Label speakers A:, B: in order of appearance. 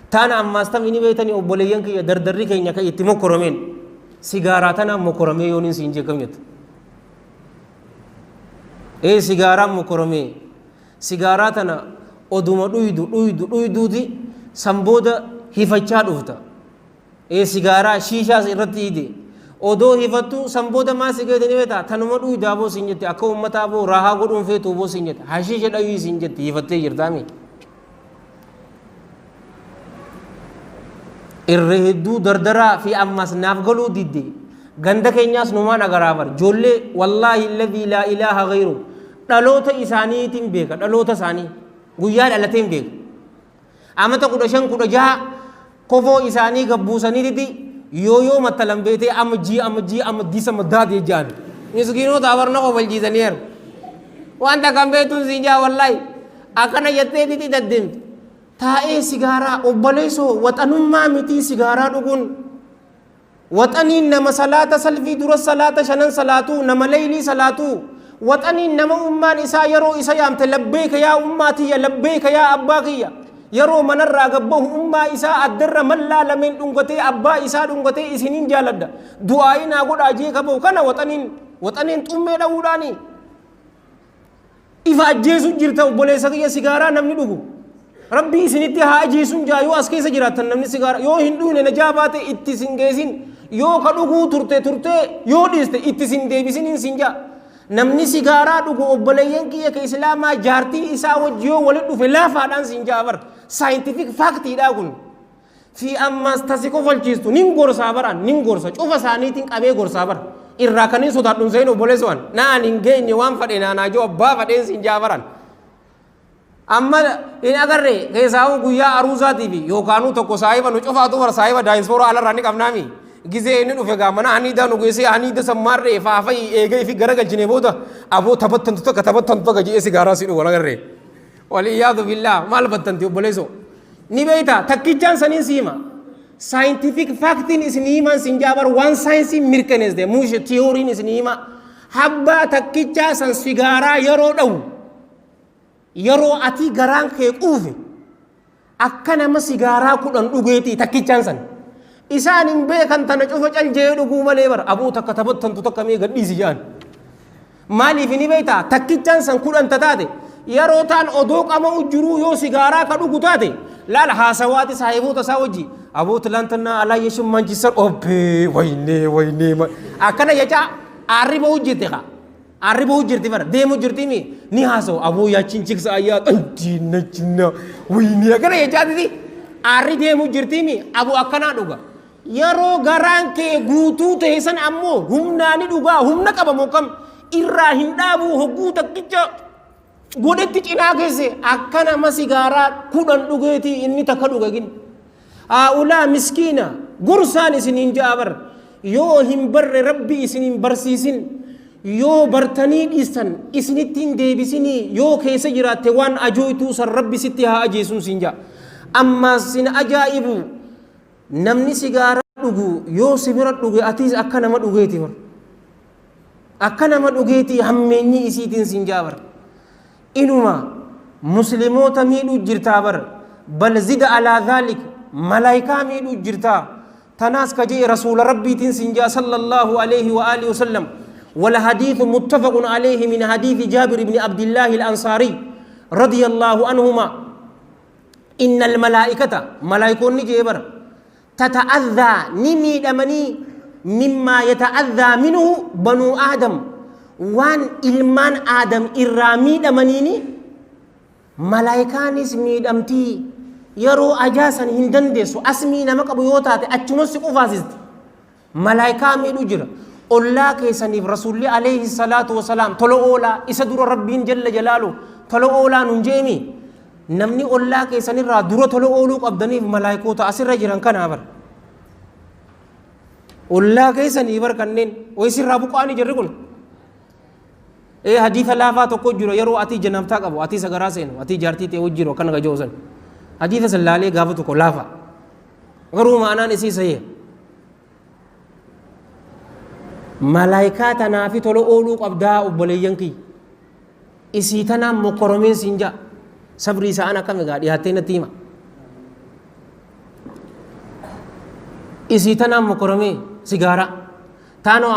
A: Taana ammaas tamii ni beektanii, obboleeyyan kiyya, dardarri keenya kan itti mokkoromeen sigaaraa tanaan mokkoramee yooniin siin jee kam jettu? Ee, sigaaraan mokkoramee. Sigaaraa tana oduma dhuydu dhuydu dhuyduuti san booda hifachaa dhufta. Ee, sigaaraa shiishaas irratti hiide. Odoo hifattu san booda maa si geete ni beektaa? Tanuma dhuydaa boo siin jette, akka uummataa boo raahaa godhuun feetuu boo siin jette, hashiisha dhayuu siin jette, hifattee jirtaami. Irra hedduu dardaraa fi ammas naaf galuu didde. Ganda keenyaas numaan agaraa bar. Ijoollee, wallaahi alladhii laa ilaaha ghayru, dhaloota isaaniitiin beeka, dhaloota isaanii guyyaa dhalateen beeka. Amata 15 16 kofoo isaanii gabbuusaniititi yoo mattalan beetee amma jii amma jii amma disa amma daadee jaan. Miskiinota abarna kofalchiisaniiru. Wanta kan beektuun siin jaa, wallaahi akkana jetteetiti daddeemte. Taa'ee sigaaraa, obboleessoo, waxanummaa mitii sigaaraa dhuguun. Waxaniin nama salaata salfii dura salaata shanan salaatuu, nama leeylii salaatuu. Waxaniin nama ummaan isaa yeroo isa yaamte labbeeka yaa ummaa tiyya, labbeeka yaa abbaa kiyya. Yeroo manarraa gabbahu ummaa isaa addarra mallaa lameen dhungatee, abbaa isaa dhungatee, isiniin jaaladha, du'aa'ii naa godhaa jee kaba'u kana waxaniin. Waxaniin xummee dha'uudhaanii. Ifa ajjeesu jirta, obboleessa kiyya, sigaaraa namni dhugu. Rabbi isinitti haa ajeesun jaa yoo as keessa jiraattan. Namni sigaaraa yoo hin dhugne najaa baate itti sin geessin, yoo ka dhuguu turte turtee yoo dhiiste itti sin deebisin sin jaa. Namni sigaaraa dhugu, obboleeyyan kiyya ka islaamaa, jaartii isaa wajji yoo walitti dhufe laafaadhaan sin jaa bar. Scientific factiidhaa kun. Fi ammas tasi kofalchiistu nin gorsaa baraan, nin gorsa, cufa isaaniitiin qabee gorsaa bara. Irraa kan hin sodaadhun seen, obboleessuwan naan hin geenye, waan fadhe naanaa jiru abbaa fadheen siin jaa baran. Amma hin agarre keessaa'uu guyyaa aruuzaatii fi yookaanuu tokko saahiba nu cufaatu bara, saahiba daayinsooraa alarraa ni qabnaami. Gizee inni dhufe gaa mana haniidaa nu geessee haniida sammaarree faafai eegee fi garagalchine booda aboo taphattantu takka taphattantu takka jedhee sigaaraa si dhugu agarre. Waliyyaadu billaa, maal battanti, obboleessoo? Ni beektaa, takkichaan saniin si hima. Scientific factiin isin himan sin jaabar, waan saayinsiin mirkaneessite muushe tiyooriin isin hima. Habbaa takkichaa san sigaaraa yeroo dha'u, yeroo ati garaan kee quufe, akka nama sigaaraa 10 dhugeetii takkichaan san. Isaan hin beekan, tana cufa caljee dhuguu malee bara, aboo takka taphattantu takka mee gadhiisi jedhan. Maaliif ni beektaa? Takkichaan san 10 tataate yeroo taan odoo qama'u jiruu yoo sigaaraa ka dhugu taate, laala haasawaati saahiboota isaa wajji, aboo tilaantannaa alaayyeshin Manchester obbee waynee waynee akkana jechaa aarri ba'u jirti kaa. Aarri ba'u jirti bara, deemu jirti mi ni haasawu, aboo yaachiin chiksa ayyaa qandiina jinna waynee akkana jechaatiti aarri deemu jirti mi, aboo akkanaa dhuga. Yeroo garaan kee guutuu ta'e san ammoo humnaani dhugaa humna qaba moo kam irraa hin dhaabuu, hogguu takkicha godhetti cinaa keesse akka nama sigaaraa 10 dhugeetii inni takka dhuge gin. Haa'ulaa miskiina, gorsaan isiniin ja'a bar, yoo hin barre Rabbi isin hin barsiisin, yoo bartanii dhiistan isinitti hin deebisinii, yoo keessa jiraatte waan ajooytuu san Rabbi sitti haa ajeesuun siin ja'a. Ammaas sin ajaa'ibu, namni sigaaraa dhugu yoo si bira dhuge atiis akka nama dhugeeti bar. Akka nama dhugeetii hammeenyi isiitiin siin jaa bar. Inuma muslimoota miidhuu jirtaa bar. Bal zida alaa dhaalik, malaayikaa miidhuu jirtaa. Tanaas ka jee rasuula Rabbiitiin siin jaa, sallallahu alayhi wa alihi wasallam. والحديث متفق عليه من حديث جابر بن عبد الله الأنصاري رضي الله عنهما إن الملائكة، ملائكون جبر، تتأذى نميدمني مما يتأذى منه بنو آدم، وان إلمان آدم إرامي دمنيني malaayikaanis miidhamtii. Yeroo ajaasan hin dandeessu, asmii nama qabu yoo taate achumas si qufaasisti. Malaayikaa miidhu jira. Ollaa keessaniif rasuulli alayhi salaatu wasalaam tola oolaa, isa dura Rabbiin jalla jalaalu tola oolaa nun jeemi. Namni ollaa keessanirraa dura tola ooluu qabdaniif malaayikoota asirra jiran kanaa bar. Ollaa keessanii bar kanneen wayisirraa buqaanii jirri kun. Ee, hadiisa laafaa tokko jira, yeroo atii janaabtaa qabu atii sagaraa seenu atii jaartii ta'e jiru akkana gajoo san. Hadiisa san laalee gaafa tokko laafa. Garuu ma'anaan isii sahih. Malaayikaa tanaafi tola ooluu qabdaa, obboleeyyan kiyya. Isii tanaan mokkoromeen siin ja'a. Sabrii sa'aan akkam egaa dhiyaattee natti hima. Isii tanaan mokoramee sigaaraa taanoo.